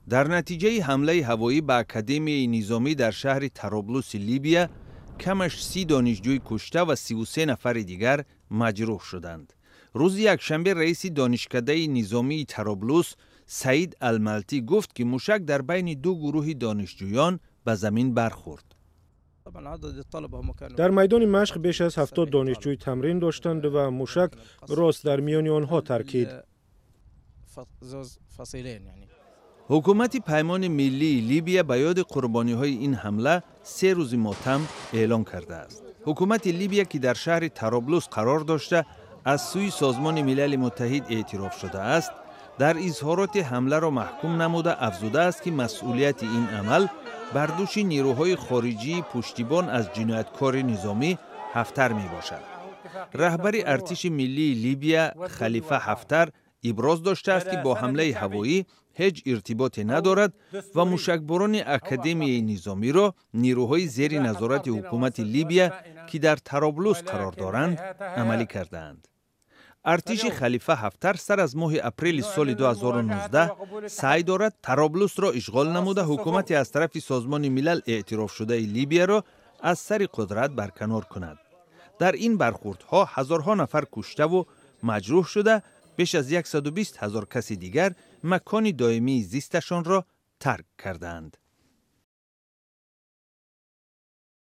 Дар натиҷаи ҳамлаи ҳавоӣ ба академияи низомӣ дар шаҳри Тароблуси Либия камаш 30 донишҷӯй кушта ва 33 нафари дигар маҷрӯҳ шуданд. Рӯзи якшанбе раиси донишкадаи низомии Тароблус Саид Алмалтӣ гуфт, ки мушак дар байни ду гурӯҳи донишҷӯён ба замин бархӯрд. Дар майдони машқ беш аз 70 донишҷӯй тамрин доштанд ва мушак рост дар миёни онҳо таркид. Ҳукумати Паймони Миллии Либия ба ёди қурбониҳои ин ҳамла 3 рӯзи мотам эълон кардааст. Ҳукумати Либия, ки дар шаҳри Тароблус қарор дошта, аз сӯи Созмони Милали Муттаҳид эътироф шудааст, дар изҳороти ҳамларо маҳкум намуда афзудааст, ки масъулияти ин амал бар дӯши нерӯҳои хориҷии пуштибон аз ҷинояткори низомӣ Ҳафтар мебошад. Раҳбари артиши миллии Либия Халифа Ҳафтар иброз доштааст, ки бо ҳамлаи ҳавоӣ ҳеҷ иртиботе надорад ва мушакборони академияи низомиро нерӯҳои зери назорати ҳукумати Либия, ки дар Тароблус қарор доранд, амалӣ кардаанд. Артиши Халифа Ҳафтар сар аз моҳи апрели соли 2019 саъй дорад Тароблусро ишғол намуда ҳукумати аз тарафи Созмони Милал эътирофшудаи Либияро аз сари қудрат барканор кунад. Дар ин бархӯрдҳо ҳазорҳо нафар куштаву маҷрӯҳ шуда, беш аз 120 000 каси дигар макони доимии зисташонро тарк кардаанд.